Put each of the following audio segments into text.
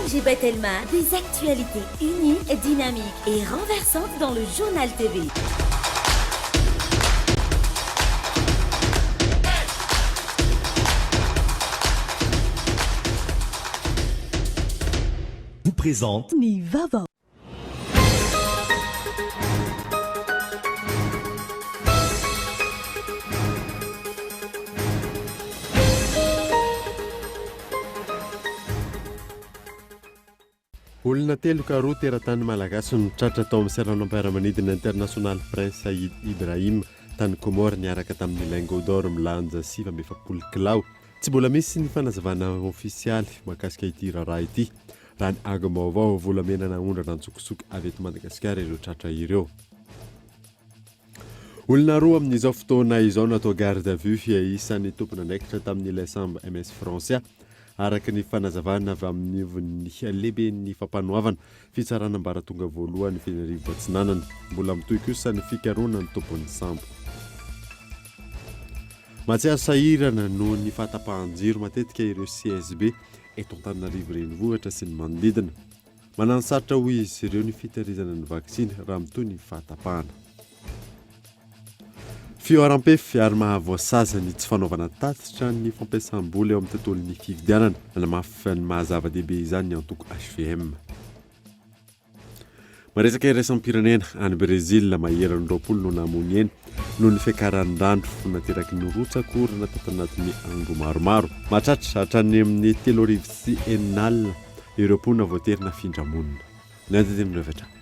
OMG Batelma, des actualités uniques, dynamiques et renversantes dans le Journal TV. Vous présente. Ny vaovao. Olona telo ka roa teratany malagasy no tratra tao amin'ny seranam-piaramanidina internasionaly Prince Said Ibrahim tany Comores niaraka tamin'ny lingot d'or milanja 49 kilao. Tsy mbola misy ny fanazavana ofisialy mahakasika ity raharaha ity. Raha ny angom-baovao, volamena naondrana an-tsokosoko avy eto Madagasikara ireo tratra ireo. Olona roa amin'izao fotoana izao natao garde à vue isan'ny tompon'andraikitra tamin'ilay sambo MS Francia, araka ny fanazavana avy amin'ivon'ny lehiben'ny fampanoavana, fitsarana ambaratonga voalohany Fenerivo Atsinanana. Mbola mitohy kosa ny fikarohana ny tompon'ny sambo. Mahatsiaro sahirana noho ny fahatapahan-jiro matetika ireo CSB eto Antananarivo Renivohitra sy ny manodidina. Mananosarotra hoy izy ireo ny fitahirizana ny vaksiny raha mitohy ny fahatapahana. Fihoaram-pefy ary mahavoasazy ny tsy fanaovana tatitra ny fampiasam-bola eo amin'ny tontolon'ny fifidianana. Nanamafy ny maha zava-dehibe izany ny antoko hvm. Maresaka iraisam-pirenena, any Brezila, maherin'ny 20 no namoy aina noho ny fiakaran'ny rano nateraky ny rotsak'orana tato anatin'ny andro maromaro. Mahatratra hatrany amin'ny 6006 ireo mponina voatery nafindra monina. Ny andinindininy avy hatrany.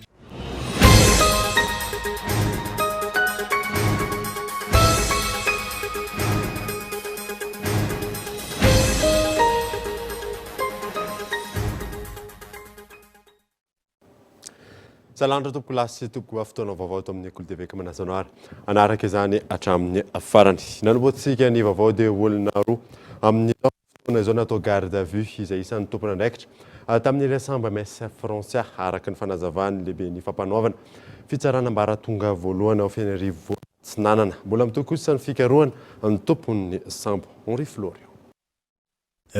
Salandra tompokolahy sy tompokovavy fotoana vaovao eto amin'ny Kolo TV ka manasa anao ary hanaraka izany hatramin'ny farany. Nanombohantsika ny vaovao dia olona roa amin'izao fotoana izao natao garde à vue izay isan'ny tompon'andraikitra tamin'ilay sambo MS Francia araka ny fanazavan'ny lehiben'ny fampanoavana fitsarana ambaratonga voalohany ao Fenerivo Atsinanana. Mbola mitohy kosa ny fikarohana ny tompon'ny sambo Henri Florio.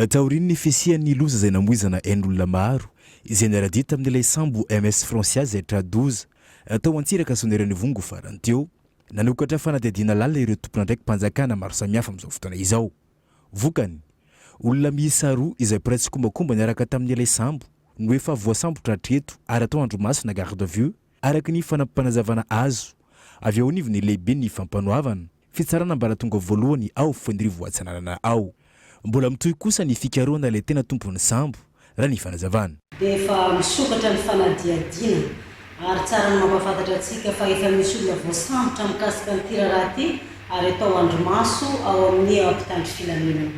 Taorian'ny fisian'ny loza izay namoizana ain'olona maro, izay niara-dia tamin'ilay sambo MS Francia izay tra-doza tao Antsiraka Soanierana-Ivongo farany teo, nanokatra fanadihadiana lalina ireo tompon'andraiki-panjakana maro samihafa amin'izao fotoana izao. Vokany, olona miisa roa izay mpiray tsikombakomba niaraka tamin'ilay sambo no efa voasambotra hatreto ary atao andrimaso na garde à vue, araka ny fanampim-panazavana azo avy eo anivon'ny lehiben'ny fampanoavana. Fitsarana ambaratonga voalohany ao Fenerivo Atsinanana ao. Mbola mitohy kosa ny fikarohana ilay tena tompon'ny sambo, raha ny fanazavana. Dia efa misokatra ny fanadihadiana ary tsara ny mampahafantatra antsika fa efa misy olona voasambotra mikasika an'ity raharaha ity ary atao andrimaso ao amin'ny mpitandro filaminana.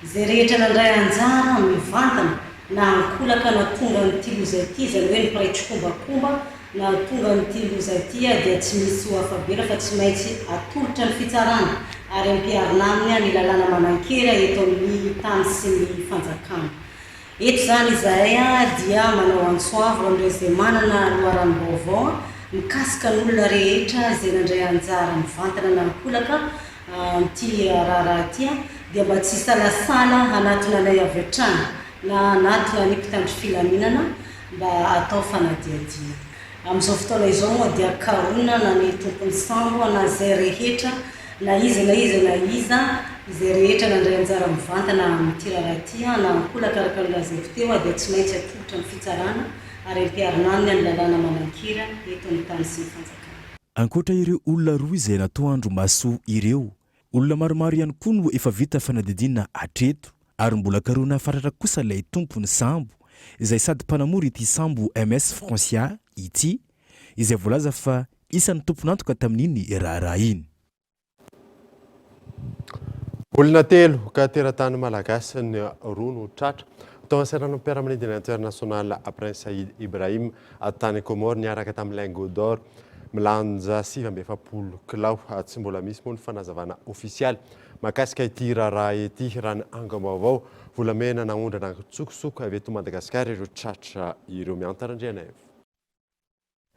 Izay rehetra nandray anjara mivantana na ankolaka nahatonga an'ity loza ity, izany hoe ny mpiray tsikombakomba nahatonga an'ity loza ity dia tsy misy ho afa-bela fa tsy maintsy atolotra ny fitsarana ary ampiharina aminy ny lalàna manan-kery eto amin'ny tany sy ny fanjakana. Eto izany izahay dia manao antso avo amin'ireo izay manana loharanom-baovao mikasika ny olona rehetra izay nandray anjara mivantana na ankolaka amin'ity raharaha ity dia mba tsy hisalasala hanatona anay avy hatrany na hanatona ny mpitandro filaminana mba hatao fanadihadiana. Amin'izao fotoana izao moa dia karohina na ny tompon'ny sambo na izay rehetra na iza na iza na iza izay rehetra nandray anjara mivantana amin'ity raharaha ity na ankolaka araka ny nolazaiko teo dia tsy maintsy atolotra ny fitsarana ary ampiharina aminy ny lalàna manan-kery eto amin'ny tany sy ny fanjakana. Ankoatra ireo olona roa izay natao andro-maso ireo, olona maromaro ihany koa no efa vita fanadihadiana hatreto ary mbola karohina fatratra kosa ilay tompon'ny sambo izay sady mpanamory ity sambo MS Francia ity izay voalaza fa isan'ny tompon'antoka tamin'iny raharaha iny. Olona telo ka teratany malagasy ny roa no tratra tao amin'ny seranam-piaramanidina international Prince Said Ibrahim tany Comores niaraka tamin'ny lingot d'or milanja 49 kilao. Tsy mbola misy moa ny fanazavana ofisialy mahakasika ity raharaha ity. Raha ny angom-baovao, volamena naondrana an-tsokosoko avy eto Madagasikara ireo tratra ireo. Miantara Andrianaivo.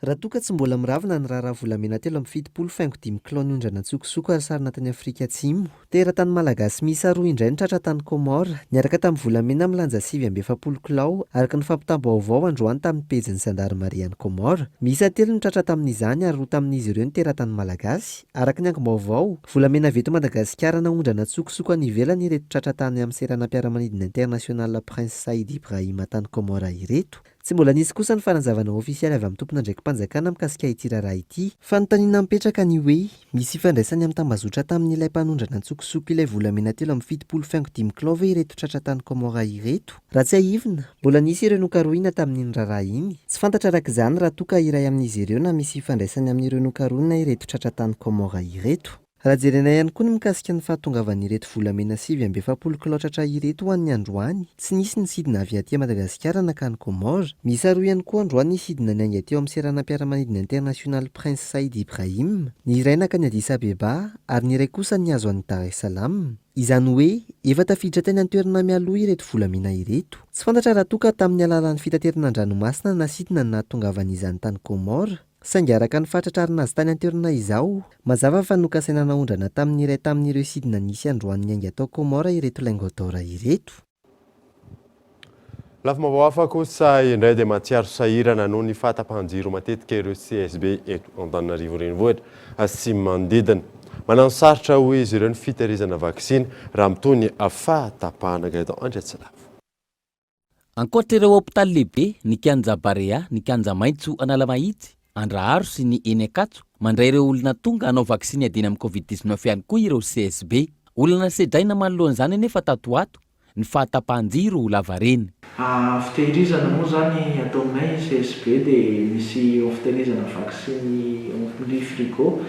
Raha toa ka tsy mbola miravona ny raharaha volamena 73 faingo dimy kilao niondrana an-tsokosoko ary sarona tany Afrika Atsimo, teratany malagasy miisa roa indray no tratra tany Comores, niaraka tamin'ny volamena milanja 49 kilao, araka ny fampitam-baovao androany tamin'ny pejin'ny zandarimaria any Comores. Miisa telo no tratra tamin'izany ary roa tamin'izy ireo no teratany malagasy. Araka ny angom-baovao, volamena avy eto Madagasikara naondrana an-tsokosoko any ivelany ireto tratra tany amin'ny seranam-piaramanidina International Prince Said Ibrahim tany Comores ireto. Tsy mbola nisy kosa ny fanazavana ofisialy avy amin'ny tompon'andraiki-panjakana mikasika ity raharaha ity. Fanontaniana mipetraka ny hoe, misy ifandraisany amin'ny tambazotra tamin'ilay mpanondrana an-tsokosoko ilay volamena 73 faingo dimy kilao ve ireto tratra tany Comores ireto? Raha tsiahivina, mbola nisy ireo nokarohina tamin'iny raharaha iny. Tsy fantatra araka izany raha toa ka iray amin'izy ireo na misy ifandraisany amin'ireo nokarohina ireto tratra tany Comores ireto. Raha jerena ihany koa ny mikasika ny fahatongavan'ireto volamena 49 kilao tratra ireto ho an'ny androany, tsy nisy ny sidina avy aty Madagasikara nankany Comores. Miisa roa ihany koa androany ny sidina niainga teo amin'ny seranam-piaramanidina internasionaly Prince Said Ibrahim, ny iray nankany Addis Abeba ary ny iray kosa nihazo an'i Dar es Salaam. Izany hoe, efa tafiditra teny an-toerana mialoha ireto volamena ireto. Tsy fantatra raha toa ka tamin'ny alalan'ny fitaterana an-dranomasina na sidina no nahatongavan'izany tany Comores. Saingy araka ny fahatratrarana azy tany an-toerana izao, mazava fa nokasaina naondrana tamin'ny iray tamin'ireo sidina nisy androany niainga tao Comores ireto lingots d'or ireto. Lafim-baovao hafa kosa indray dia mahatsiaro sahirana noho ny fahatapahan-jiro matetika ireo CSB eto Antananarivo Renivohitra sy manodidina. Manano sarotra hoy izy ireo ny fitehirizana vaksiny raha mitohy ny fahatapahana. Gaëtan Andriatsilavo. Ankoatra ireo hopitaly lehibe, ny kianja Barea, ny kianja Maitso Analamahitsy, Andraharo sy ny eny Ankatso, mandray ireo olona tonga hanao vaksiny hiadiana amin'ny Covid 19 ihany koa ireo CSB. Olana sedraina manoloana izany anefa tato ho ato ny fahatapahan-jiro lavareny. Fitehirizana moa izany ato aminay CSB dia misy eo fitehirizana vaksiny eo amin'ny frigo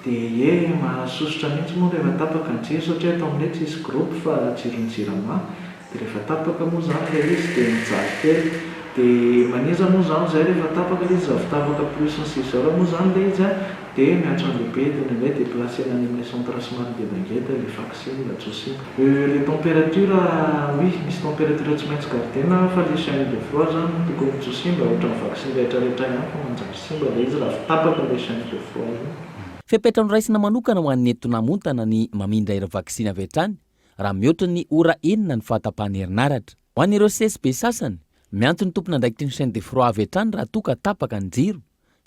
dia ie mahasosotra mihitsy moa rehefa tapaka ny jiro satria ato aminay tsisy groupe fa jiron'ny jirama Dia rehefa tapaka moa izany ilay izy dia mijaly kely. Dia maniza moa izany izay rehefa tapaka ilay izy, avy tapaka plus ny six heures moa izany ilay izy an, dia miantso an'ilay be dia indraindray déplacer-na any amin'ilay centre somary ngedangeda ilay vaksiny mba tsy ho simba. Ilay température, oui, misy température tsy maintsy garder-na fa ilay chaine de froid izany no tokony tsy ho simba, ohatran'ny vaksiny rehetrarehetra ihany fa manjary simba ilay izy raha vao tapaka ilay chaine de froid iny. Fepetra noraisina manokana ho an'ny eto Namontana ny mamindra ireo vaksiny avy hatrany raha mihoatra ny ora enina ny fahatapahan'ny herinaratra. Ho an'ireo CSB sasany, miantso ny tompon'andraikitry ny chaine de froid avy hatrany raha toa ka tapaka ny jiro,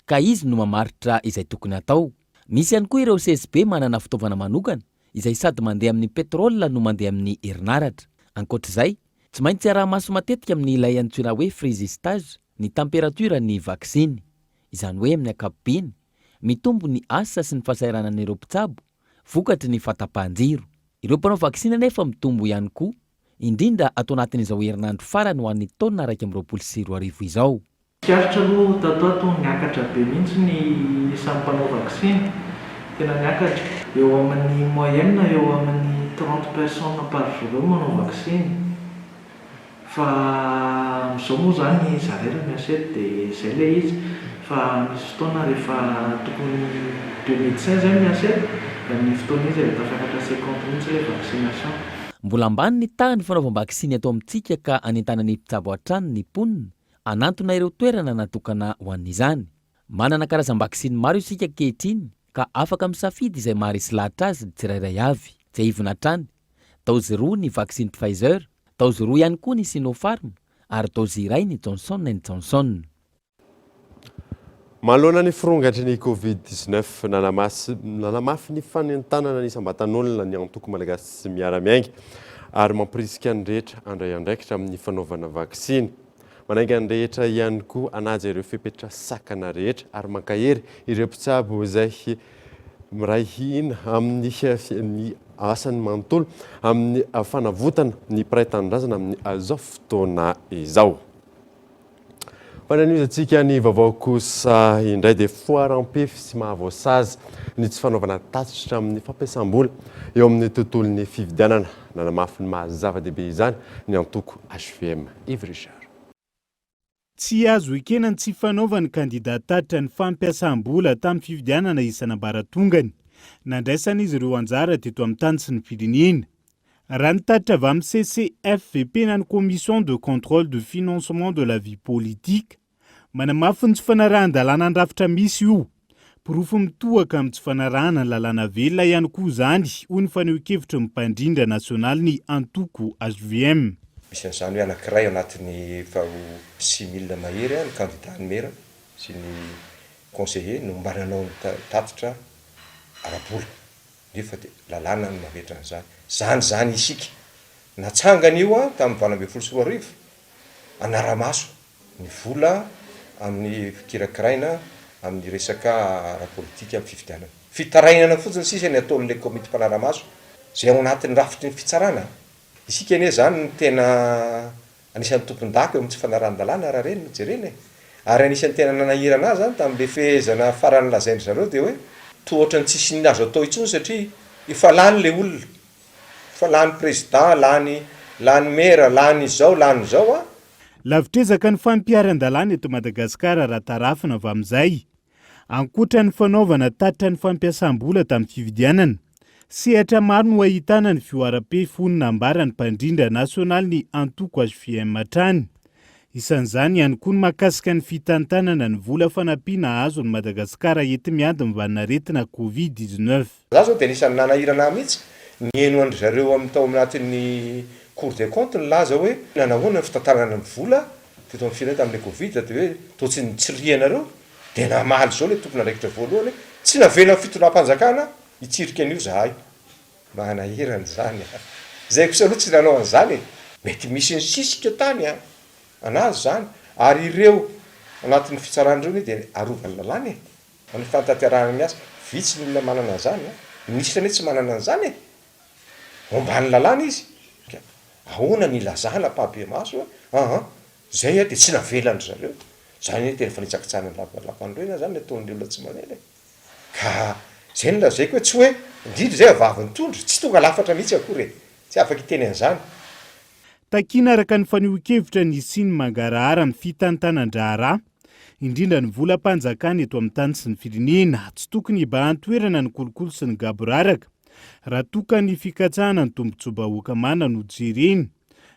ka izy no mamaritra izay tokony hatao. Misy ihany koa ireo CSB manana fitaovana manokana izay sady mandeha amin'ny pétrole no mandeha amin'ny herinaratra. Ankoatra izay, tsy maintsy araha-maso matetika amin'ilay antsoina hoe frisistage ny température ny vaksiny. Izany hoe amin'ny ankapobeny, mitombo ny asa sy ny fahasahiranan'ireo mpitsabo vokatry ny fahatapahan-jiro. Ireo mpanao vaksiny anefa mitombo ihany koa, indrindra ato anatin'izao herinandro farany ho an'ny taona 2021 izao. Tsikaritra aloha tato ato niakatra be mihitsy ny isan'ny mpanao vaksiny, tena niakatra. Eo amin'ny moyenne eo amin'ny 30 personnes par jour eo manao vaksiny. Fa amin'izao moa izany za irery no miasa eto dia izay ilay izy fa misy fotoana rehefa tokony deux médecins izay no miasa eto dia amin'iny fotoana iny izay vao tafakatra 50 mihitsy ilay vaccination. Mbola ambany ny tahan'ny fanaovam-baksiny eto amintsika ka anentanan'ny mpitsabo hatrany ny mponina hanantona ireo toerana natokana ho an'izany. Manana karazam-baksiny maro isika ankehitriny ka afaka misafidy izay maharesy lahatra azy ny tsirairay avy. Tsiahivina hatrany Daozy roa ny vaksiny Pfizer, daozy roa ihany koa ny Sinopharm ary daozy iray ny Johnson and Johnson. Manoloana ny firongatry ny Covid 19, nanamafy ny fanentanana ny isam-batan'olona ny antoko Malagasy Miara-Miainga ary mampirisika ny rehetra handray andraikitra amin'ny fanaovana vaksiny. Manainga ny rehetra ihany koa hanaja ireo fepetra sakana rehetra ary mankahery ireo mpitsabo izay miray hina amin'ny ny asany manontolo amin'ny fanavotana ny mpiray tanindrazana amin'izao fotoana izao. Fananohizantsika ny vaovao kosa indray dia foaram-pefy sy mahavoasazy ny tsy fanaovana tatitra amin'ny fampiasam-bola eo amin'ny tontolon'ny fifidianana. Nanamafy ny maha zava-dehibe izany ny antoko hvm. Yves Richard. Tsy azo ekena ny tsy fanaovan'ny kandida tatitra ny fampiasam-bola tamin'ny fifidianana isan'ambaratongany nandraisan'izy ireo anjara teto amin'ny tany sy ny firenena. Raha ny tatitra avy amin'ny CCFVP na ny Commission de Contrôle de Financement de la Vie Politique, Manamafy ny tsy fanarahan-dalàna ny rafitra misy io. Porofo mitohaka amin'ny tsy fanarahana ny lalàna velona ihany koa izany, hoy ny fanehoan-kevitry ny mpandrindra nasionalin'ny antoko hvm. Misy an'izany hoe anankiray ao anatin'ny efa ho 6000 mahery ny kandida ny mera sy ny conseiller no mba nanao ny tatitra ara-bola nefa dia lalàna no mametra an'izany. Izany izany isika natsangana io tamin'ny 2018 hanara-maso ny vola amin'ny fikirakiraina amin'ny resaka ara-politika amin'ny fifidianana. Fitarainana fotsiny sisa ny ataon'ilay komity mpanara-maso izay ao anatin'ny rafitry ny fitsarana. Isika anie izany no tena anisan'ny tompon-daka eo amin'ny tsy fanarahan-dalàna raha ireny no jerena e! Ary anisan'ny tena nanahirana ahy izany tamin'ilay fehezana farany lazain-dry zareo dia hoe toa ohatran'ny tsisy inona azo atao intsony satria efa lany ilay olona. Efa lany président, lany lany maire, lany izao, lany izao an! Lavitr'ezaka ny fampiharan-dalàna eto Madagasikara raha tarafina avy amin'izay. Ankoatra ny fanaovana tatitra ny fampiasam-bola tamin'ny fifidianana, sehatra maro no ahitana ny fihoaram-pefy hoy ny nambaran'ny mpandrindra nasionalin'ny antoko hvm hatrany. Isan'izany ihany koa ny mahakasika ny fitantanana ny vola fanampiana azon'i Madagasikara enti-miady ny valin'aretina Covid 19. Za zao dia anisan'ny nanahirana ahy mihitsy niheno an-dry zareo amin'ny tao anatin'ny cour des comptes nilaza hoe nanahoana ny fitantanana ny vola teto amin'ny firenena tamin'ilay covid dia hoe toa tsy nitsirihanareo dia namaly izao ilay tompon'andraikitra voalohany hoe tsy navelan'ny fitondram-panjakana hitsirika an'io zahay. Manahirana izany an! Izay kosa aloha tsy nanao an'izany e! Mety misy nisisika tany an! Anazy izany ary ireo anatin'ny fitsarana ireo anie dia arovan'ny lalàna e! Amin'ny fanatanterahana ny asa, vitsy ny olona manana an'izany an! Ny minisitra anie tsy manana an'izany e! Ao ambany lalàna izy. Ka ahoana ny ilazana ampahibemaso hoe aa izay dia tsy navelan-dry zareo. Izany anie tena fanitsakitsahana ny lalàmpanorenana izany ny ataon'ny olona tsy mamela e! Ka izay no lazaiko hoe tsy hoe, indrindra izay vavy nitondra, tsy tonga lafatra mihitsy akory e! Tsy afaka hiteny an'izany. Takiana araka ny fanehoan-kevitra ny hisian'ny mangarahara amin'ny fitantanan-draharaha, indrindra ny volam-panjakana eto amin'ny tany sy ny firenena. Tsy tokony hibahan-toerana ny kolikoly sy ny gaboraraka, raha toa ka ny fikatsahana ny tombontsoa-bahoaka mana no jerena.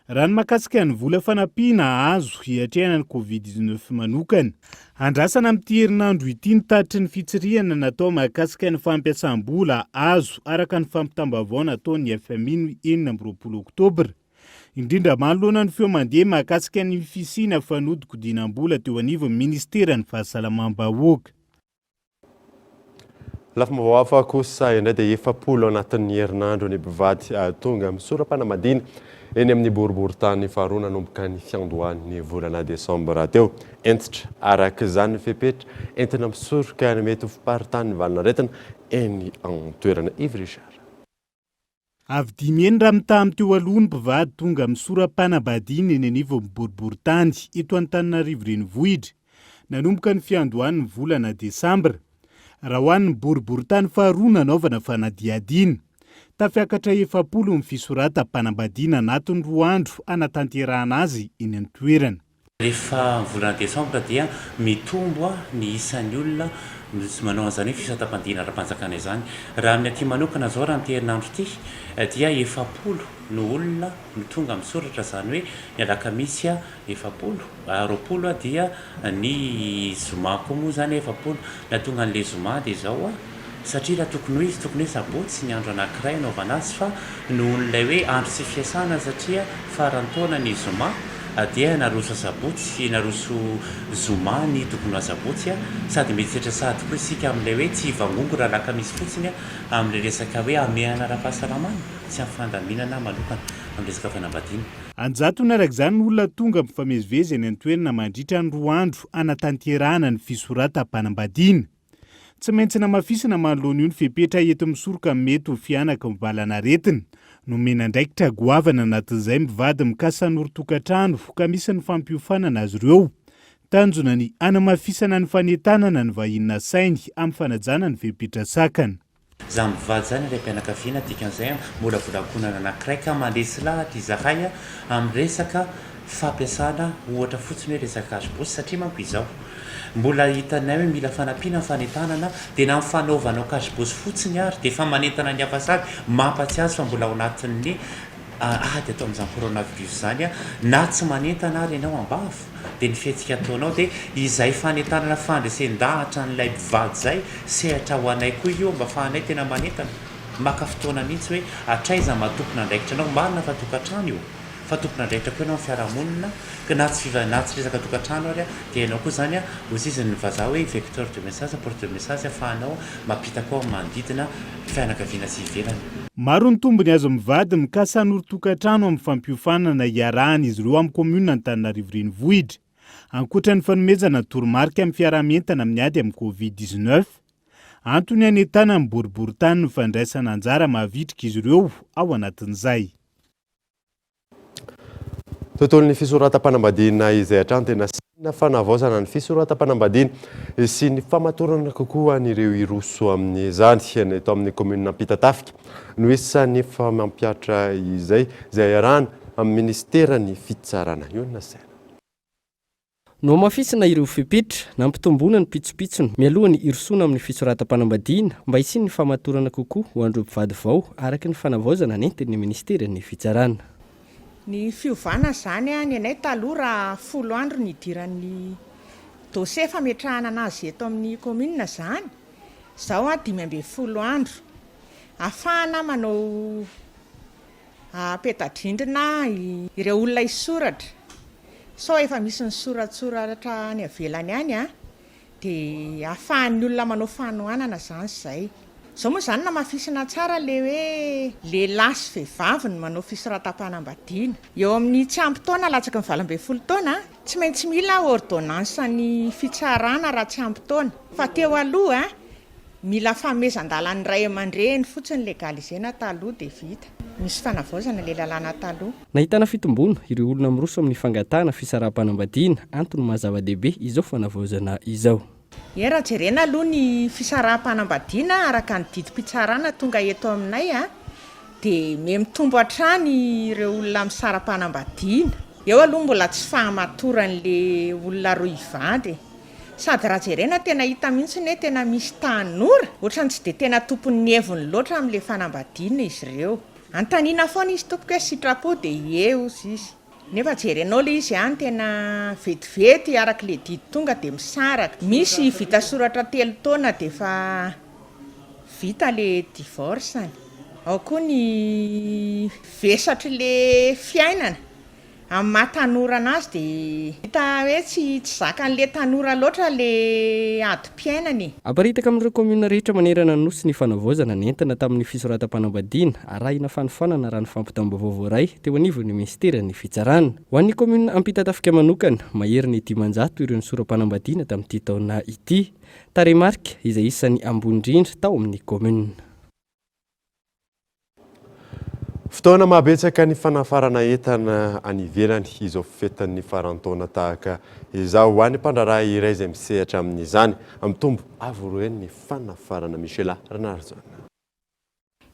Raha ny mahakasika ny vola fanampiana azo hiatrehana ny Covid 19 manokana. Andrasana amin'ity herinandro ity ny tatitry ny fitsirihana natao mahakasika ny fampiasam-bola azo araka ny fampitam-baovao nataon'ny fmi ny 26 oktobra. Indrindra manoloana ny feo mandeha mahakasika ny fisiana fanodikodinam-bola teo anivon'ny ministeran'ny fahasalamam-bahoaka. Lafim-baovao hafa kosa indray dia 40 anatin'ny herinandro ny mpivady tonga misora-panambadiana eny amin'ny boriborintany faharoa nanomboka ny fiandohan'ny volana desambra teo. Hentitra araka izany ny fepetra entina misoroka ny mety ho fiparitahan'ny valanaretina eny an-toerana. Yves Richard. Avy dimy heny raha mitaha amin'ny teo aloha ny mpivady tonga amin'ny sora-panambadiana eny anivon'ny boriborintany eto Antananarivo Renivohitra, nanomboka ny fiandohan'ny volana desambra. Raha ho an'ny boriborintany faharoa nanaovana fanadihadiana, tafiakatra 40 ny fisoratam-panambadiana anatin'ny roa andro hanatanterahana azy eny an-toerana. Rehefa ny volana desambra dia mitombo ny isan'ny olona manao an'izany hoe fisatam-pandihana ara-panjakana izany. Raha amin'ny aty manokana izao raha amin'ity herinandro ity dia 40 no olona no tonga misoratra izany hoe ny alakamisy 40, 20 dia ny zoma koa moa izany 40. Nahatonga an'ilay zoma dia izao. Satria raha tokony ho izy, tokony hoe sabotsy ny andro anankiray anaovana azy fa nohon'ilay hoe andro tsy fiasana satria faran'ny taona ny zoma dia naroso asabotsy, naroso zoma ny tokony ho asabotsy sady mieritreritra sahady koa isika amin'ilay hoe tsy hivangongo raha alakamisy fotsiny amin'ilay resaka hoe hamehana ara-pahasalamana sy amin'ny fandaminana manokana amin'ny resaka fanambadiana. An-jatony araka izany ny olona tonga mifamezivezy eny an-toerana mandritra ny roa andro hanatanterahana ny fisoratam-panambadiana. Tsy maintsy namafisina manoloana io ny fepetra enti-misoroka ny mety ho fihanaky ny valanaretina. Nomena andraikitra goavana anatin'izay mivady mikasa hanorin-tokantrano ka misy ny fampiofanana azy ireo. Tanjona ny hanamafisana ny fanentanana ny vahiny nasainy amin'ny fanajana ny fepetra sakana. Za mivady zany raim-pianakaviana dikan'izay mbola vola ankohonana anankiray ka mandresy lahatra izahay amin'ny resaka fampiasana ohatra fotsiny hoe resaka cash bourse satria manko izao mbola hitanay hoe mila fanampiana ny fanentanana dia na ny fanaovanao cash bourse fotsiny ary dia efa manentana ny hafa sady mampatsiahy azy fa mbola ao anatin'ny. ady atao amin'izany coronavirus izany na tsy manentana ary ianao am-bava dia ny fihetsika ataonao dia izay fanentanana fandresen-dahatra an'ilay mpivady izay sehatra ho anay koa io mba afahanay tena manentana maka fotoana mihitsy hoe hatraiza maha tompon'andraikitra anao marina fa tokantrano io fa tompon'andraikitra koa ianao amin'ny fiarahamonina ka na tsy fiva na tsy resaka tokantrano ary dia ianao koa izany hozy izy ny vazaha hoe vecteur de message porte de message afahanao mampita koa amin'ny manodidina fianakaviana sy ivelany. Maro ny tombony azo mivady mikasa hanorin-tokantrano amin'ny fampiofanana iarahan'izy ireo amin'ny kaominina Antananarivo Renivohitra. Ankoatra ny fanomezana toromarika amin'ny fiaraha-mientana amin'ny ady amin'ny Covid 19, antony hanentanan'ny boriborintany ny fandraisana anjara mavitrika izy ireo ao anatin'izay. Tontolon'ny fisoratam-panambadiana izay hatrany dia nasiana fanavaozana ny fisoratam-panambadiana sy ny famatorana kokoa an'ireo hiroso amin'izany. Ny eto amin'ny kaominina Ampitatafika no isan'ny efa mampihatra izay, izay iarahana amin'ny minisiteran'ny fitsarana. Io no nasaina. Nohamafisina ireo fepetra, nampitomboana ny pitsopitsony mialoha ny hirosoana amin'ny fisoratam-panambadiana mba hisian'ny famatorana kokoa ho an'ireo mpivady vao, araka ny fanavaozana nentin'ny minisiteran'ny Fitsarana. Ny fiovana izany, ny anay taloha raha folo andro ny hidiran'ny dossier fametrahana anazy eto amin'ny commune izany, izao 15 andro. Ahafahana manao Peta-drindrina ireo olona hisoratra, sao efa misy nisoratsoratra any ivelany any dia ahafahan'ny olona manao fanohanana izany izay. Izao moa izany namafisina tsara ilay hoe lehilahy sy vehivavy no manao fisoratam-panambadiana. Eo amin'ny tsy ampy taona latsaky ny 18 taona, tsy maintsy mila ordonnance ny fitsarana raha tsy ampy taona. Fa teo aloha Mila fanomezan-dalan'ny ray aman-dreny fotsiny legaliser-na taloha dia vita. Misy fanavaozana ilay lalàna taloha. Nahitana fitomboana ireo olona miroso amin'ny fangatahana fisaraham-panambadiana, antony maha zava-dehibe izao fanavaozana izao. Eny raha jerena aloha ny fisaraham-panambadiana araka ny didim-pitsarana tonga eto aminay dia miha-mitombo hatrany ireo olona misara-panambadiana. Eo aloha mbola tsy fahamatoran'ilay olona roa hivady e. Sady raha jerena tena hita mihitsy ny hoe tena misy tanora ohatrany tsy dia tena tompon'ny heviny loatra amin'ilay fanambadiana izy ireo. Anontaniana foana izy tompoko hoe sitrapo dia ie hozy izy. Nefa jerenao ilay izy any tena vetivety araka ilay didy tonga dia misaraka. Misy vita soratra telo taona dia efa vita ilay divorce-ny. Ao koa ny vesatr'ilay fiainana. Amin'ny maha tanora anazy dia hita hoe tsy tsy zakan'le tanora loatra le adim-piainana e. Aparitaka amin'ireo kaominina rehetra manerana ny Nosy ny fanavaozana nentina tamin'ny fisoratam-panambadiana arahina fanofanana raha ny fampitam-baovao voaray teo anivon'ny minisiteran'ny Fitsarana. Ho an'ny kaominina Ampitatafika manokana, maherin'ny 500 ireo nisora-panambadiana tamin'ity taona ity. Tarehimarika izay isan'ny ambony indrindra tao amin'ny kaominina. Fotoana mahabetsaka ny fanafarana entana any ivelany izao fetin'ny faran-taona tahaka izao. Ho an'ny mpandraharaha iray izay misehatra amin'izany, mitombo avo roa heny ny fanafarana. Michela Ranarison.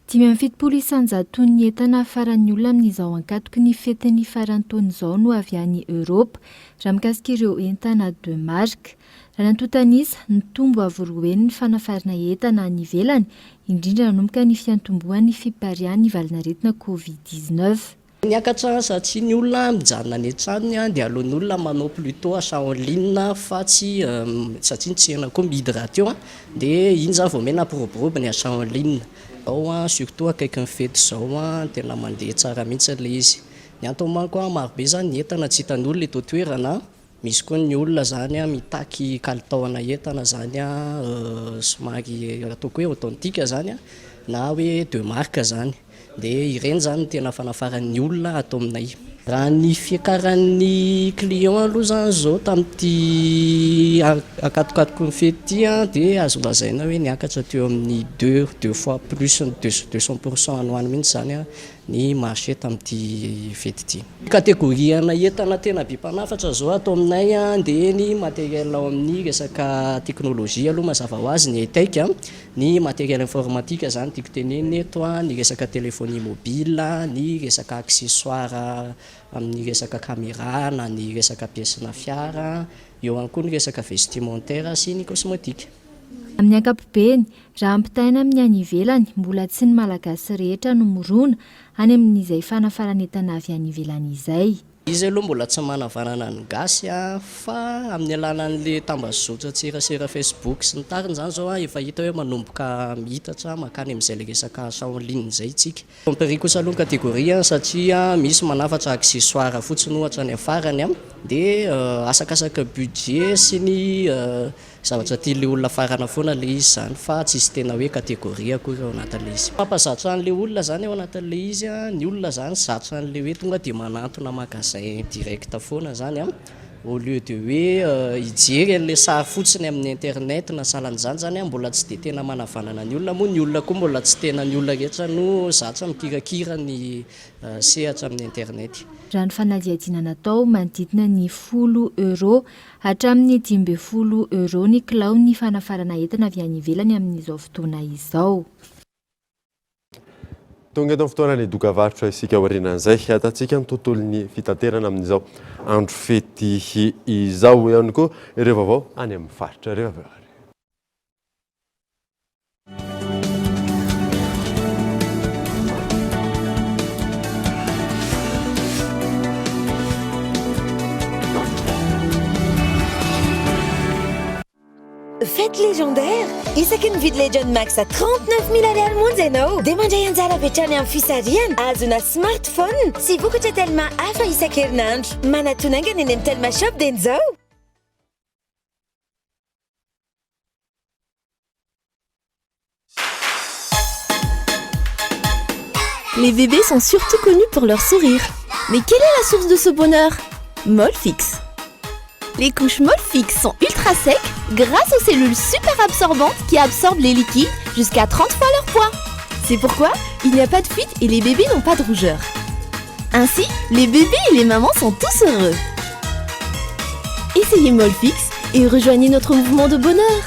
75 isan-jaton'ny entana afaran'ny olona amin'izao ankatoky ny fetin'ny faran'ny taona izao no avy any Eoropa, raha mikasika ireo entana de marque. Raha ny antontan'isa, nitombo avo roa heny ny fanafarana entana any ivelany, indrindra nanomboka ny fiantombohan'ny fipariahan'ny valanaretina Covid 19. Niakatra satria ny olona mijanona any an-tranony dia aleon'ny olona manao plutot achat en ligne fa tsy satria ny tsena koa mihidy rahateo dia iny zany vao miha nampiroborobo ny achat en ligne. Ao surtout akaikin'ny fety izao tena mandeha tsara mihitsy ilay izy. Ny antony manko marobe zany ny entana tsy hitan'ny olona eto an-toerana. Misy koa ny olona zany mitaky kalitaona entana zany somary ataoko hoe authentique zany na hoe de marque zany dia ireny zany no tena fanafaran'ny olona ato aminay. Raha ny fiakaran'ny client aloha zany zao tamin'ity ankatokatoky ny fety ity dia azo lazaina hoe niakatra teo amin'ny deux deux fois plus deux 200 pour cent any ho any mihitsy zany ny marché tamin'ity fety ity. Catégorie ana entana tena be mpanafatra zao ato aminay dia ny matériel ao amin'ny resaka technologie aloha mazava ho azy ny high-tech, ny matériel informatique zany tiako tenenina eto, ny resaka téléphonie mobile, ny resaka accessoire amin'ny resaka caméra na ny resaka pièce-na fiara, eo ihany koa ny resaka vestimentaire sy ny cosmétique. Amin'ny ankapobeny, raha ampitahaina amin'ny any ivelany, mbola tsy ny Malagasy rehetra no mirona any amin'izay fanafaran'entana avy any ivelany izay. Izy aloha mbola tsy manavanana ny gasy fa amin'ny alalan'le tambazotran-tserasera facebook sy ny tariny zany zao efa hita hoe manomboka mihitatra mankany amin'izay le resaka achat en ligne izay isika. Prix kosa aloha ny catégorie satria misy manafatra accessoire fotsiny ohatra any afarany dia asakasaka budget sy ny Zavatra tian'ilay olona hafarana foana ilay izy izany fa tsisy tena hoe catégorie akory ao anatin'ilay izy. Mampazatra an'ilay olona izany ao anatin'ilay izy, ny olona izany zatra an'ilay hoe tonga dia manantona magasin direct foana izany an, au lieu de hoe hijery an'ilay sary fotsiny amin'ny internet na sahalan'izany izany an, mbola tsy dia tena manavanana ny olona moa, ny olona koa mbola tsy tena ny olona rehetra no zatra mikirakira ny sehatra amin'ny internet. Raha ny fanadihadiana natao, manodidina ny folo euros hatramin'ny 15 euros ny kilaon'ny fanafarana entana avy any ivelany amin'izao fotoana izao. Tonga eto amin'ny fotoanan'ny dokavarotra isika aorianan'izay. Hiatantsika ny tontolon'ny fitaterana amin'izao andro fety izao. Eo ihany koa ireo vaovao any amin'ny faritra rehefa avy eo ary. Fête légendaire! Isaky ny mividy Legend Max à 39 000 ariary monja ianao dia mandray anjara avy hatrany amin'ny fisarihana ahazoana smartphone sy vokatra Telma hafa isan-kerinandro. Manatona haingana eny amin'ny Telma Shop dieny izao! Les bébés sont surtout connus pour leur sourire. Mais quelle est la source de ce bonheur Molfix. Les couches Molfix sont ultra secs grâce aux cellules super absorbantes qui absorbent les liquides jusqu'à 30 fois leur poids. C'est pourquoi il n'y a pas de fuite et les bébés n'ont pas de rougeur. Ainsi, les bébés et les mamans sont tous heureux. Essayez Molfix et rejoignez notre mouvement de bonheur.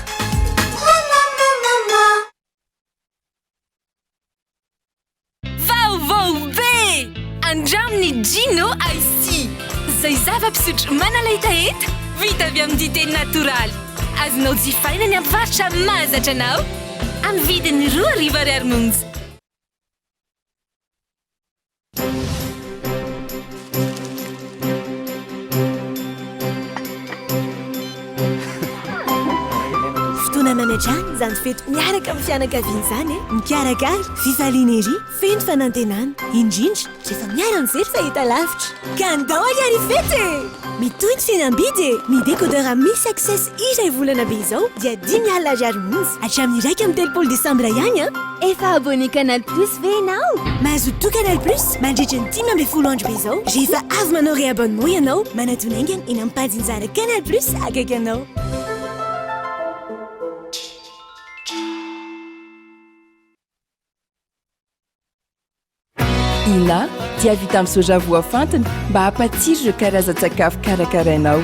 Vaovao be! Andramo ny Gino Ice Tea, izay zava-pisotro manala hetaheta, vita avy amin'ny dite natoraly. Azonao jifaina ny amin'ny mpivarotra mahazatra anao, amin'ny vidiny 2000 ariary monja. Fotoana mamy hatrany izany fety miaraka amin'ny fianakaviana izany e! Mikarakara, fifaliana ery, feno fanantenana, indrindra rehefa miara-mijery fahitalavitra. Ka andao ary ary hifety e! Mitohy ny fihenam-bidy e! Ny décodeur misy access iray volana be izao dia 50 ariary monja hatramin'ny 31 desambra ihany an! Efa abonné Canal Plus ve ianao? Mazotoa Canal Plus mandritra ny 15 andro be izao rehefa avy manao réabonnement ianao. Manatona haingana eny amin'ny pajin-jara Canal Plus akaiky anao. Ina dia vita amin'ny soja voafantina mba hampatsiro ireo karazan-tsakafo karakarainao.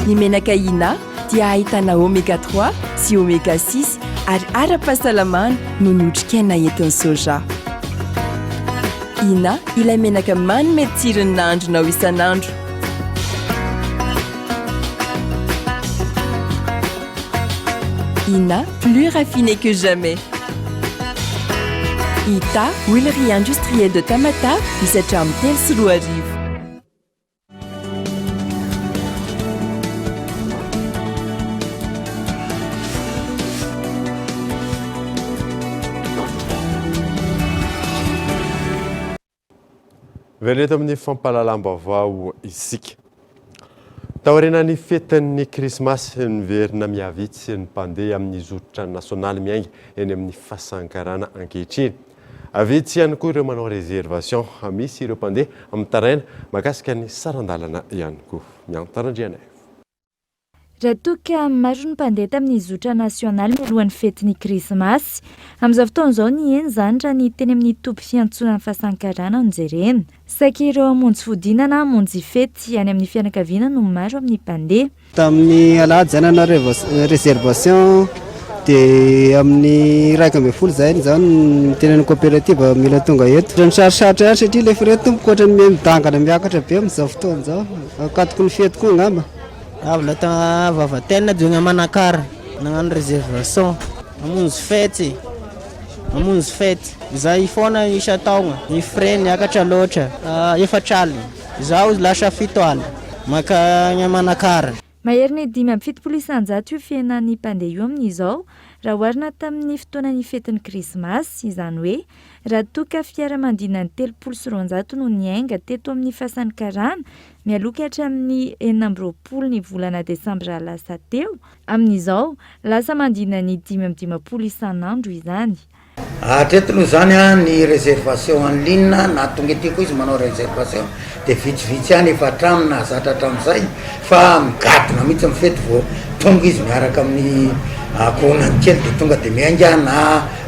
Ny menaka Ina dia ahitana oméga 3 sy oméga 6 ary ara-pahasalamana noho ny otrikaina entin'ny soja. Ina ilay menaka manome tsiro ny nahandronao isan'andro. Ina, plus raffiné que jamais. Ita, huilerie industrielle de Tamatave, misy hatramin'ny 2003. Miverina eto amin'ny fampahalalam-baovao isika. Taorian'ny fetin'ny Krismasy, miverina mihavitsy ny mpandeha amin'ny zotra nasionaly miainga eny amin'ny Fasankarana ankehitriny. Vitsy ihany koa ireo manao réservation. Misy ireo mpandeha mitaraina mahakasika ny saran-dalana ihany koa. Miantona Randrianaivo. Raha toa ka maro ny mpandeha tamin'ny zotra nasionaly mialohan'ny fetin'ny krismasy. Amin'izao fotoana izao nihena izany raha ny teny amin'ny toby fiantsonan'ny Fasankarana no jerena. Saika ireo hamonjy fodiana na hamonjy fety any amin'ny fianakaviana no maro amin'ny mpandeha. Tamin'ny alahady izay nanao réservation dia amin'ny 11 izay izany ny tenan'ny coopérative mila tonga eto. Ohatran'ny sarotsarotra ihany satria ilay frais tompoko ohatran'ny miha midangana miakatra be amin'izao fotoana izao. Ankatoky ny fety koa angamba. Avy lata Vavatenina joigna Manakara nagnano réservation hamonjy fety hamonjy fety zay foana isan-taogna ny frais niakatra loatra 40 zaho lasa 70 makagny Manakara. Maherin'ny 75% io fihenan'ny mpandeha io amin'izao raha oharina tamin'ny fotoanan'ny fetin'ny krismasy, izany hoe raha toa ka fiaramanidina 230 no niainga teto amin'ny Fasan'ny Karana mialoha ka hatramin'ny 26 ny volana desambra lasa teo, amin'izao lasa manodidina ny 55 isan'andro izany. Hatreto aloha izany ny réservation en ligne na tonga ety koa izy manao réservation dia vitsivitsy ihany efa hatramin'ny nahazatra hatramin'izay fa migadona mihitsy ny fety vao tonga izy miaraka amin'ny ankohonany kely dia tonga dia miainga na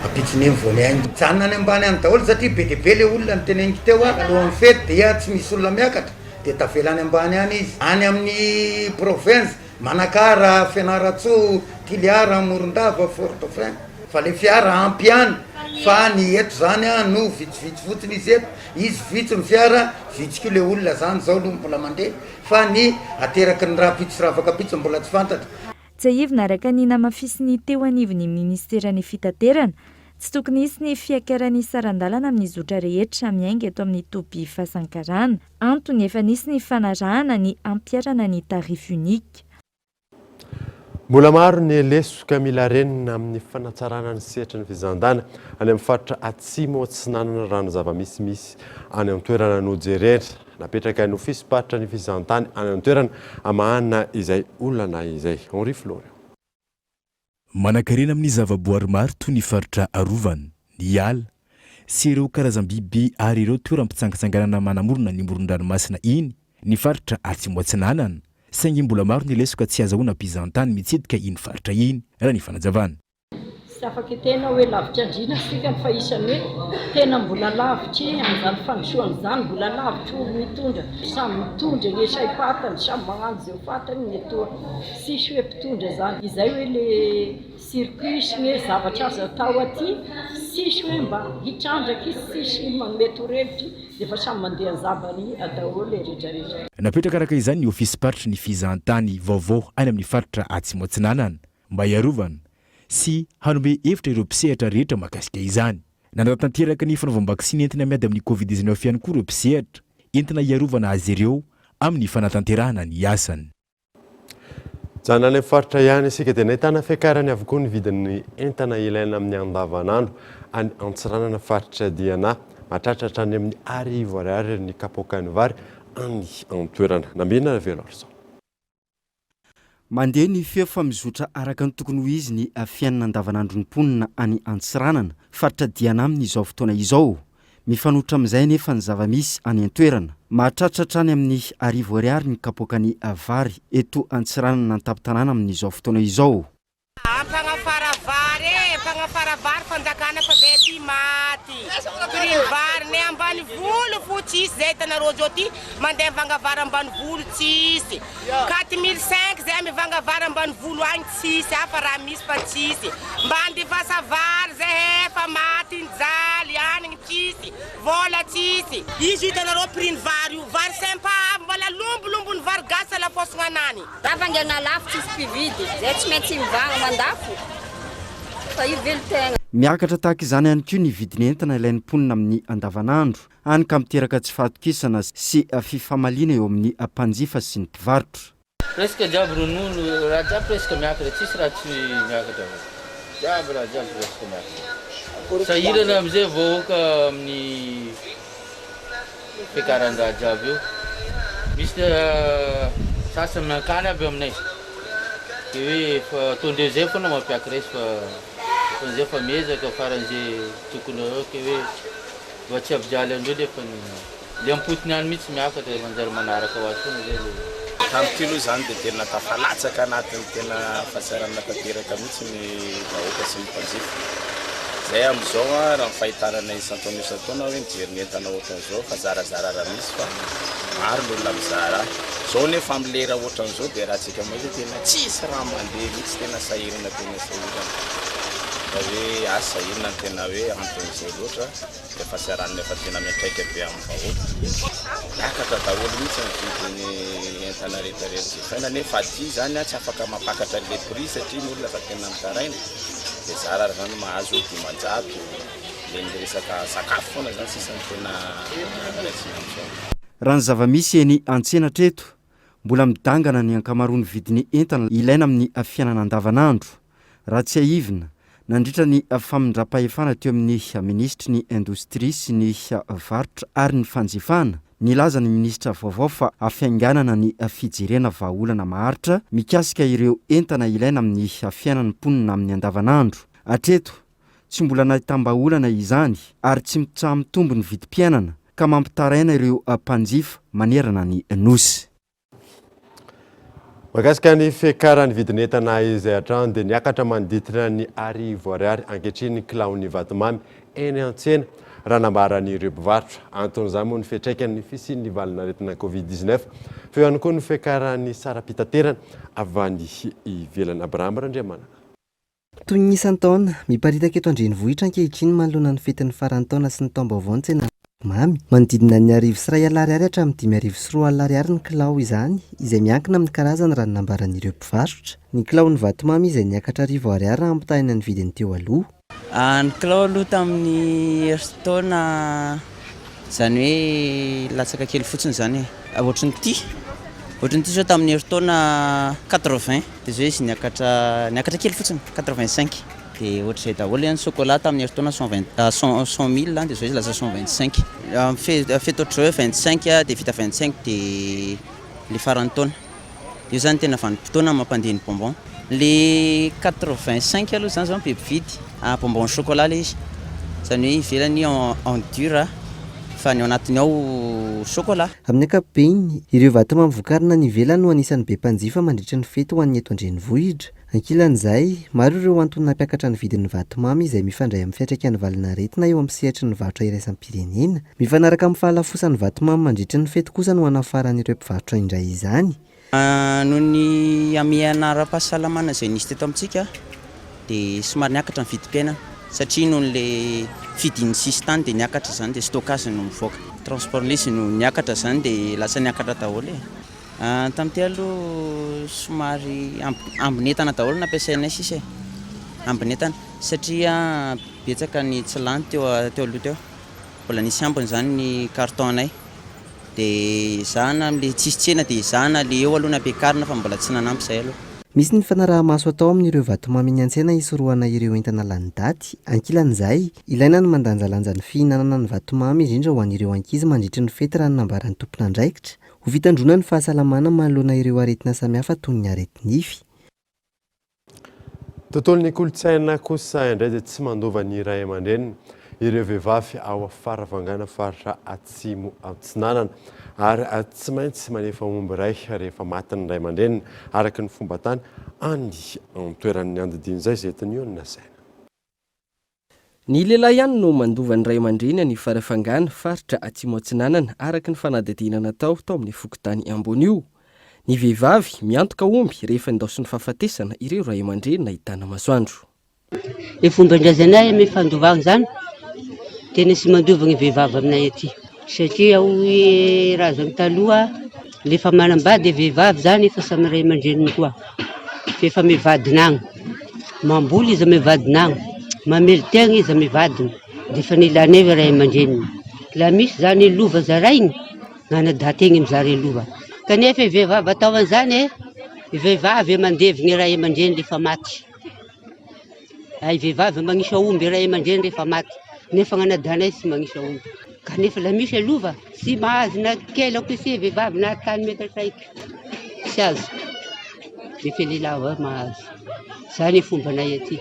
ampitson'iny vao miainga. Mijanona any ambany any daholo satria be dia be ilay olona noteneniko teo alohan'ny fety dia tsy misy olona miakatra dia tavela any ambany any izy. Any amin'ny province Manakara, Fianarantsoa, Toliara, Morondava, Fort Dauphin. Fa le fiara ampy ihany fa ny eto zany no vitsivitsy fotsiny izy eto, izy vitsy ny fiara, vitsy koa le olona zany zao aloha mbola mandeha fa ny ateraky ny rahampitso sy rahafakampitso mbola tsy fantatra. Tsiahivina araka ny namafisin'ny teo anivon'ny minisiteran'ny fitaterana, tsy tokony hisy ny fiakaran'ny saran-dalana amin'ny zotra rehetra miainga eto amin'ny toby Fasankarana. Antony, efa nisy ny fanarahana ny hampiharana ny tarif unique. Mbola maro ny lesoka mila renina amin'ny fanatsarana ny sehatry ny fizahantany any amin'ny faritra Atsimo Atsinanana raha ny zava-misy misy any an-toerana no jerena. Napetraka ny ofisim-paritra ny fizahantany any an-toerana hamahana izay olana izay. Henri Florian. Manankarena amin'ny zavaboary maro toy ny faritra arovana, ny ala, sy ireo karazam-biby ary ireo toeram-pitsangatsanganana manamorona ny moron-dranomasina iny ny faritra Atsimo Atsinanana, saingy mbola maro ny lesoka tsy azahoana mpizahantany mitsidika iny faritra iny, raha ny fanazavana. Tsy afaka hiteny aho hoe lavitry andriana isika fa isan'ny hoe tena mbola lavitry an'izany fandrosoana izany, mbola lavitry olo mitondra, samy mitondra ny saim-patany, samy magnano izay ho fantany ny etoa, tsisy hoe mpitondra izany, izay hoe le circuit sy ny hoe zavatra azo atao aty, tsisy hoe mba hitrandraka izy, tsisy manome torohevitry, efa samy mandeha ny zavany daholo e retraretra. Napetraka araka izany ny ofisim-paritry ny fizahantany vaovao any amin'ny faritra Atsimo Atsinanana mba hiarovana sy hanome hevitra ireo mpisehatra rehetra mahakasika izany. Nanatanteraka ny fanaovam-baksiny entina miady amin'ny Covid 19 ihany koa ireo mpisehatra entina hiarovana azy ireo amin'ny fanatanterahana ny asany. Mijanona any amin'ny faritra ihany isika dia nahitana fiakarany avokoa ny vidin'ny entana ilaina amin'ny andavanandro any Antsiranana faritra Diana. Mahatratra hatrany amin'ny 1000 ariary ny kapoakan'ny vary any an-toerana. Nambina Raveloarison. Mandeha ny feo fa mizotra araka ny tokony ho izy ny fiainana andavanandron'ny mponina any Antsiranana, faritra Diana amin'izao fotoana izao. Mifanohitra amin'izay anefa ny zava-misy any an-toerana. Mahatratra hatrany amin'ny 1000 ariary ny kapoakan'ny vary eto Antsiranana an-tampon-tanàna amin'izao fotoana izao. Mpagnafara vary e, mpagnafara vary fanjakana fa zay aty maty. Prix ny vary ne ambanivolo fo tsisy zay hitanareo zao ty mandeha mivanga vary ambanivolo tsisy. 4005 zay mivanga vary ambanivolo agny tsisy hafa raha misy fa tsisy. Mba andefasa vary zahay fa maty ny jaly hanigny tsisy, vôla tsisy. Izy io hitanareo prix ny vary io, vary sympa avy mbola lombolombony vary gasy alafôsogna anany. Raha vangaina lafo tsisy mpividy, zay tsy maintsy mivanga mandafo fa io velon-tegna. Miakatra tahaka izany ihany koa ny vidin'entana ilain'ny mponina amin'ny andavanandro, hany ka miteraka tsy fahatokisana sy fifamaliana eo amin'ny mpanjifa sy ny mpivarotra. Presque jiaby ronono, raha jiaby presque miakatra, tsisy raha tsy miakatra fa jiaby raha jiaby presque miakatra. Sahirana amizay vahoaka amin'ny fiakaran-draha jiaby io. Misy sasany mankany aby aminay de hoe efa ataondreo zay foana mampiakatra izy fa ataon'izay fa miezaka faran'izay tokony ho eo ke hoe mba tsy hampijaly andreo nefa le ampotony any mihitsy miakatra manjary manaraka ho azy foana zay le Tamin'ity aloha izany dia tena tafalatsaka anatin'ny tena fahasahiranana tanteraka mihitsy ny vahoaka sy ny mpanjifa. Izay amin'izao raha ny fahitana anay isan-taona isan-taona hoe mijery ny entana ohatran'izao fa zarazara raha misy fa maro ny olona mizaha raha. Izao nefa amin'ny lera ohatran'izao dia raha tsika mahita tena tsisy raha mandeha mihitsy tena sahirana tena sahirana. Fa hoe asa inona no tena hoe anton'izay loatra. Ilay fahasahiranana efa tena miantraika be amin'ny vahoaka. Miakatra daholo mihitsy ny vidin'ny entana rehetra rehetra jifaina nefa aty zany tsy afaka mampakatra an'le prix satria ny olona efa tena mitaraina de zara ary zany mahazo 500 le ny resaka sakafo foana zany sisa no tena raisina amizao. Raha ny zava-misy eny an-tsena hatreto, mbola midangana ny ankamaroan'ny vidin'ny entana ilaina amin'ny fiainana andavanandro. Raha tsiahivina, nandritra ny famindram-pahefana teo amin'ny minisitry ny Indostria sy ny Varotra ary ny Fanjifana, nilaza ny minisitra vaovao fa hafiainganana ny fijerena vahaolana maharitra mikasika ireo entana ilaina amin'ny fiainan'ny mponina amin'ny andavanandro. Hatreto, tsy mbola nahitam-bahaolana izany ary tsy mitsaha-mitombo ny vidim-piainana ka mampitaraina ireo mpanjifa manerana ny Nosy. Mahakasika ny fiakaran'ny vidin'entana izay hatrany dia niakatra manodidina ny 1000 ariary ankehitriny ny kilaon'ny vatomamy eny an-tsena, raha nambaran'ireo mpivarotra. Anton'izany moa ny fiantraikan'ny fisian'ny valanaretina Covid 19, fa eo ihany koa ny fiakaran'ny saram-pitaterana avy any ivelany. Abraham Randriamanana. Toy ny isan-taona, miparitaka eto an-drenivohitra ankehitriny manoloana ny fetin'ny faran'ny taona sy ny taom-baovao ny tsenan'ny vatomamy. Manodidina ny 1100 ariary hatramin'ny 2005 ariary ny kilao izany, izay miankina amin'ny karazany raha ny nambaran'ireo mpivarotra. Ny kilaon'ny vatomamy izay niakatra 1000 ariary raha ampitahaina ny vidiny teo aloha. Ny kilao aloha tamin'ny herintaona izany hoe latsaka kely fotsiny izany e. Ohatran'ity, ohatran'ity izao tamin'ny herintaona quatre-vingt. Dia izao izy niakatra, niakatra kely fotsiny, 85. Dia ohatr'izay daholo ny chocolat tamin'ny herintaona 120, 100, 100 mille, dia izao izy lasa 125. Amin'ny fety ohatr'izao hoe 25 dia vita 25 dia ilay faran'ny taona. Io izany tena vanim-potoana mampandeha ny bonbon. Ilay 85 aloha izany izao no be mpividy, bonbon au chocolat ilay izy. Izany hoe ivelany en dur fa ny ao anatiny ao chocolat. Amin'ny ankapobeny, ireo vatomamy vokarina any ivelany no anisan'ny be mpanjifa mandritra ny fety ho an'ny eto an-drenivohitra. Ankilan'izay, maro ireo antony nampiakatra ny vidin'ny vatomamy izay mifandray amin'ny fiantraikan'ny valanaretina eo amin'ny sehatry ny varotra iraisam-pirenena. Mifanaraka amin'ny fahalafosan'ny vatomamy mandritra ny fety kosa no hanafaran'ireo mpivarotra indray izany. Noho ny hamehana ara-pahasalamana izay nisy teto amintsika dia somary niakatra ny vidim-piainana satria noho ilay fidin'ny sisintany dia niakatra izany dia stockage no mivoaka. Transport ilay izy no niakatra izany dia lasa niakatra daholo e. Tamin'ity aloha somary ambin'entana daholo no nampiasainay sisa e, ambin'entana satria betsaka ny tsy lany teo aloha teo, mbola nisy ambiny izany ny carton-nay. Dia ezahana amin'ilay tsisy tsena dia ezahana ilay eo aloha no ampiakarina fa mbola tsy nanampy izay aloha. Misy ny fanaraha-maso atao amin'ireo vatomamy eny an-tsena hisorohana ireo entana lany daty. Ankilan'izay, ilaina ny mandanjalanja ny fihinanana ny vatomamy indrindra ho an'ireo ankizy mandritry ny fety raha ny nambaran'ny tompon'andraikitra, ho fitandroana ny fahasalamana manoloana ireo aretina samihafa toy ny areti-nify. Tontolon'ny kolontsaina kosa indray dia tsy mandova ny ray aman-dreniny ireo vehivavy ao Farafangana faritra Atsimo Atsinanana ary tsy maintsy manefa omby iray rehefa maty ny ray aman-dreniny araka ny fomban-tany any an-toeran'ny andidian'izay izay entin'ny olona saina. Ny lehilahy ihany no mandova ny ray aman-dreny any Farafangana, faritra Atsimo Atsinanana, araka ny fanadihadiana natao tao amin'ny fokontany ambony io. Ny vehivavy, miantoka omby rehefa nindaosin'ny fahafatesana ireo ray aman-dreny nahitana masoandro. Ny fomban-drazanay amin'ny fandovana izany, tena tsy mandova ny vehivavy aminay aty satria hoy razana taloha rehefa manambady vehivavy izany efa samy ray aman-dreniny koa f'efa mivadina agny. Mamboly izy amy vadiny agny, mamelon-tegna izy amy vadiny, de efa nilanay ny ray aman-dreniny. La misy zany lova zarainy, gn'anadahy-tegna mizara lova. Kanefa i vehivavy atao an'izany e, i vehivavy mandevigny ray aman-dreny rehefa maty, i vehivavy magnisa omby ray aman-dreny rehefa maty, nefa gn'anadahinay tsy magnisa omby. Kanefa la misy lova, tsy mahazo na kely akory se vehivavy na tany metatra raiky, tsy azo. Efa lehilahy avao mahazo. Zany ny fombanay aty.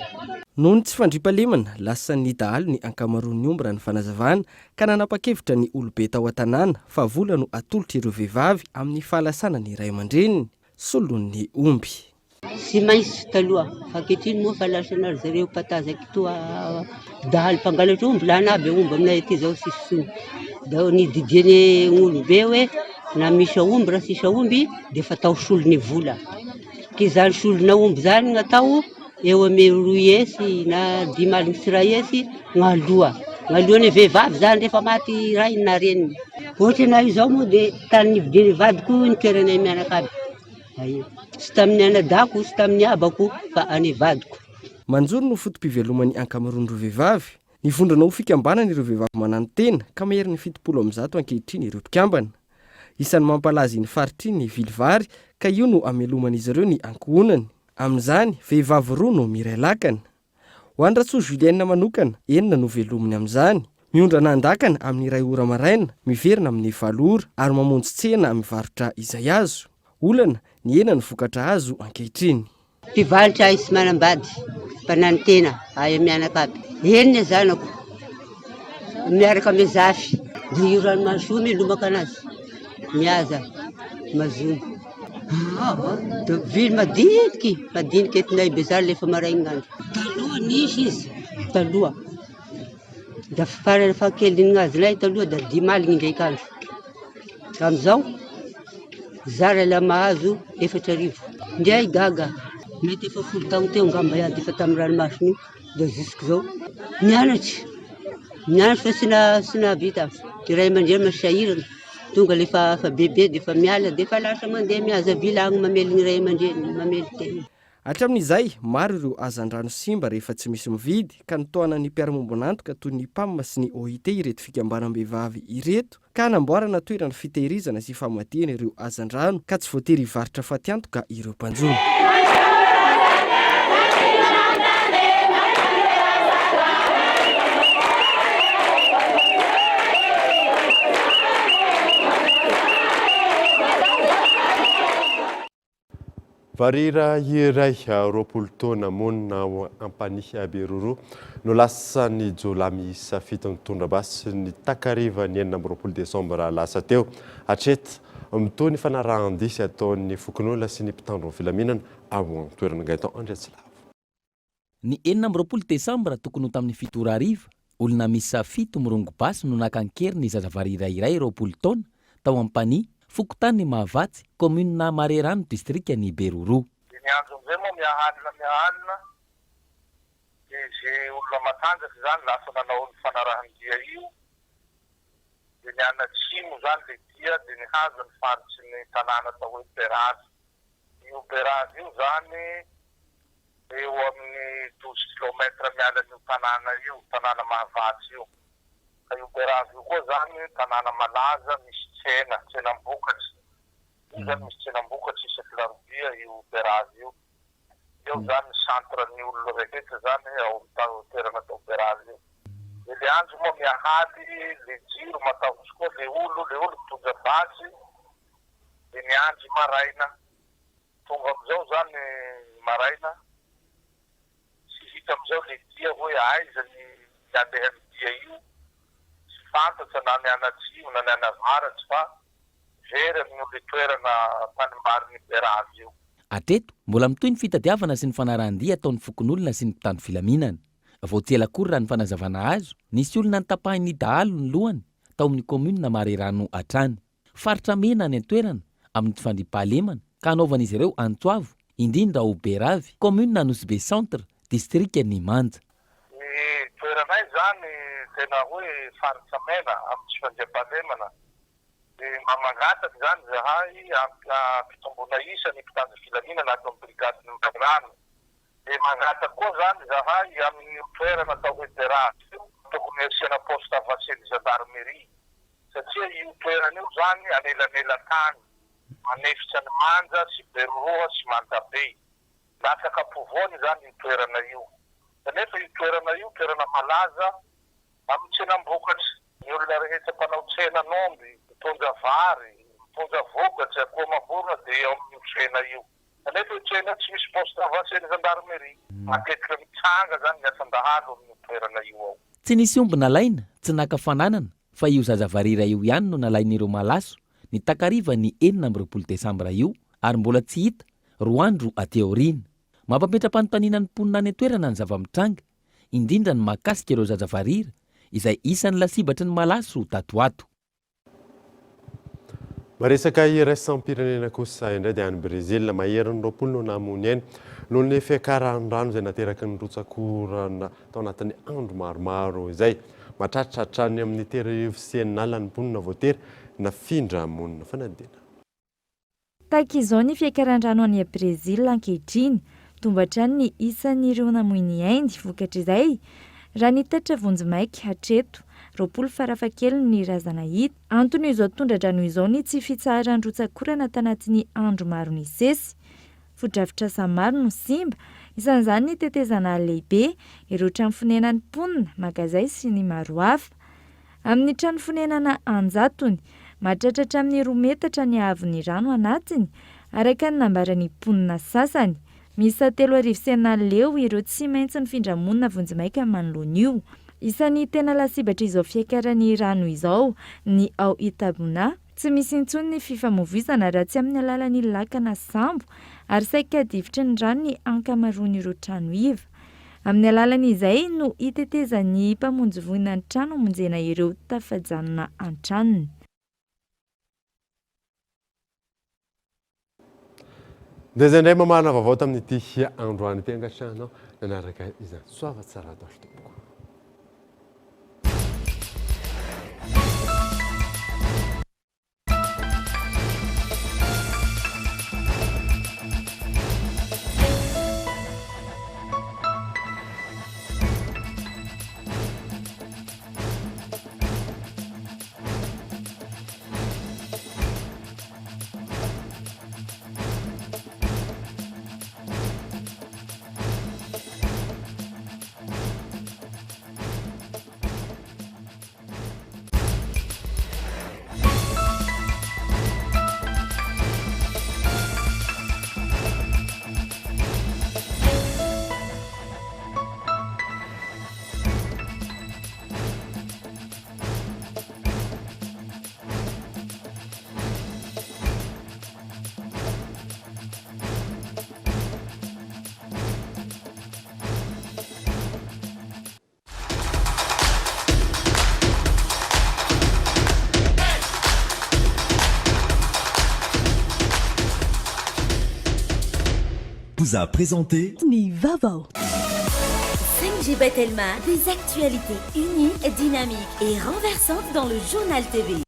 Noho ny tsy fandriampahalemana, lasan'ny dahalo ny ankamaroan'ny omby raha ny fanazavana, ka nanapa-kevitra ny olobe tao an-tanàna fa vola no atolotr'ireo vehivavy amin'ny fahalasana ny ray aman-dreniny, solon'ny omby. Tsy maintsy taloha fa ankehitriny moa fa lasanà ry zareo mpatazaky toa dahalo mpangalatra omby lany aby omby aminay aty zao tsisy intsony. Da nididian'ny olobe hoe na misy aomby na tsisy aomby dia efa atao solon'ny vola. K'izany solona omby izany no atao eo amin'ny roa hetsy na dimy alina sy iray hetsy no aloa. Alohan'ny vehivavy zany rehefa maty rainy na reniny. Ohatra anay izao moa dia tany nividian'ny vadiko ny toeranay mianakavy. Tsy tamin'ny anadahiko, tsy tamin'ny abako fa an'ny vadiko. Manjono no foto-piveloman'ny ankamaroan'ireo vehivavy. Nivondrona ho fikambanana ireo vehivavy mananotena ka maherin'ny 170 ankehitriny ireo mpikambana. Isan'ny mampalaza iny faritra iny ny vily vary ka io no ameloman'izy ireo ny ankohonany. Amin'izany, vehivavy roa no miray lakana. Ho an-dRasoa Julienne manokana, enina no velominy amin'izany. Miondrana an-dakana amin'ny iray ora maraina, miverina amin'ny valo ora ary mamonjy tsena mivarotra izay azo. Olana, nihena ny vokatra azo ankehitriny. Mpivarotra ahy sy manambady, mpananotena ahy mianakavy. Enina zanako miaraka amin'ny zafy. Dia io ranomaso io milomaka anazy, mihaza, mazono. Dia vily madiniky, madiniky entinay bezary rehefa maraina andro. Taloha nisy izy, taloha. Da farany fahakeliny azonay taloha da dimy alina indraika andro. Amin'izao zara la mahazo 4000. Ndray gaga, mety efa folo taogno teo angamba iaho dia efa tamin'ny ranomasina io da jusque zao. Nianatra, nianatra fa tsy na- tsy nahavita. Ny ray aman-dreny ma sahirana, tonga le efa efa bebe dia efa miala dia efa lasa mandeha mihaza vilagny mamely ny ray aman-dreny, mamely tegna. Hatramin'izay, maro ireo hazandrano simba rehefa tsy misy mividy, ka notohanan'ny mpiara-mombon'antoka toy ny Pam sy ny OIT ireto fikambanam-behivavy ireto, ka hanamboarana toerana fitehirizana sy famadihana ireo hazandrano, ka tsy voatery hivarotra fatiantoka ireo mpanjono. Varira iray 20 taona monina ao Ampanihy Beroroha no lasan'ny jiolahy miisa fito nitondra basy ny takarivan'ny 26 desambra lasa teo. Hatreto, mitohy ny fanarahan-dia sy ataon'ny fokonolona sy ny mpitandro ny filaminana ao an-toerana. Gaëtan Andriatsilavo. Ny 26 desambra tokony ho tamin'ny fito ora hariva, olona miisa fito mirongo basy no naka an-keriny zazavarira iray 20 taona tao Ampanihy, fokontany Mahavatsy, kaominina Marerano, distrikan'i Beroroha. Dia ny andro amizay moa miha-alina miha-alina dia ze olona matanjaka izany lasa nanao ny fanarahan-dia io dia nianatsimo izany le dia dia nihazo ny faritry ny tanàna atao hoe Beravy. Io Beravy io izany eo amin'ny douze kilomètre miala an'io tanàna io, tanàna Mahavatsy io. Ka io Beravy io koa izany tanàna malaza misy tsena, tsenam-bokatra. Io izany misy tsenam-bokatra isaky larobia io Beravy io. Eo izany ny centre ny olona rehetra izany ao amin'ny toerana atao Beravy io. Dia le andro moa miahaly, le jiro matahotry koa le olo, le olo mitondra basy, dia niandry maraina. Tonga amin'izao izany ny maraina, tsy hita amin'izao ilay dia hoe aiza ny alehan'ny dia io, tsy fantatra na ny any atsimo na ny any avaratra fa very amin'io ilay toerana tanimbarin'i Beravy io. Hatreto, mbola mitohy ny fitadiavana sy ny fanarahan-dia ataon'ny fokonolona sy ny mpitandro filaminana. Vao tsy ela akory raha ny fanazavana azo, nisy olona notapahin'ny dahalo ny lohany tao amin'ny kaominina Marerano hatrany. Faritra mena any an-toerana amin'ny tsy fandriampahalemana ka hanaovan'izy ireo antso avo, indrindra ao Beravy, kaominina Anosibe Centre, distrikan'i Manja. Ny toeranay izany tena hoe faritra mena amin'ny tsy fandriampahalemana dia mba mangataka izany izahay hampitomboana isa ny mpitandro filaminana ato amin'ny brigadin'i Mairano. Dia mangataka koa izany izahay amin'io toerana atao hoe Beravy io tokony hasiana poste avancé ny gendarmerie. Satria io toerana io zany anelanelan-tany, manefitra an'i Manja sy Beroroha sy Manjabe. Latsaka ampovoany izany io toerana io. Kanefa io toerana io toerana malaza amin'ny tsenam-bokatra. Ny olona rehetra mpanao tsenan'omby, mitondra vary, mitondra vokatra, akoho amam-borona dia eo amin'io tsena io. Kanefa io tsena io tsy misy poste avancé ny gendarmerie. Matetika mitranga zany ny asan-dahalo amin'io toerana io ao. Tsy nisy omby nalaina, tsy naka fananana, fa io zaza varira io ihany no nalain'ireo malaso ny takarivan'ny 26 desambra io ary mbola tsy hita, roa andro aty aoriana. Mampametra-panontaniana ny mponina any an-toerana ny zava-mitranga, indrindra ny mahakasika ireo zaza varira izay isan'ny lasibatry ny malaso tato ho ato. Maresaka iraisam-pirenena kosa indray dia any Brezila, maherin'ny 20 no namoy aina noho ny fiakaran'ny rano izay nateraky ny rotsak'orana tao anatin'ny andro maromaro izay. Mahatratra hatrany amin'ny 6300 ny mponina voatery nafindra monina. Fanadihadiana. Tahaka izao ny fiakaran-drano any Brezila ankehitriny. Mitombo hatrany ny isan'ireo namoy ny ainy vokatr'izay, raha ny tatitra vonjimaika hatreto, 20 farafahakeliny ny razana hita. Anton'izao tondra-drano izao ny tsy fitsaharan'ny rotsak'orana tanatin'ny andro maro nisesy. Fotodrafitrasa maro no simba, isan'izany ny tetezana lehibe, ireo trano fonenan'ny mponina, magazay sy ny maro hafa. Amin'ny trano fonenana an-jatony, mahatratra hatramin'ny roa metatra ny haavon'ny rano anatiny, araka ny nambaran'ny mponina sasany. Miisa 630 eo ireo tsy maintsy nifindra monina vonjimaika manoloana io. Isan'ny tena lasibatr'izao fiakaran'ny rano izao ny ao Itabuna. Tsy misy intsony ny fifamoivoizana raha tsy amin'ny alalan'ny lakana sambo ary saika difotry ny rano ny ankamaroan'ireo trano iva. Amin'ny alalan'izay no hitetezan'ny mpamonjy voina ny trano hamonjena ireo tafajanona an-tranony. Dia izay indray mamarana vaovao tamin'ity androany ity ankasitrahanao nanaraka izany. Soava tsara daholo tompoko. Vous a présenté. Ny vaovao. 5G by Telma, des actualités uniques, dynamiques et renversantes dans le journal TV.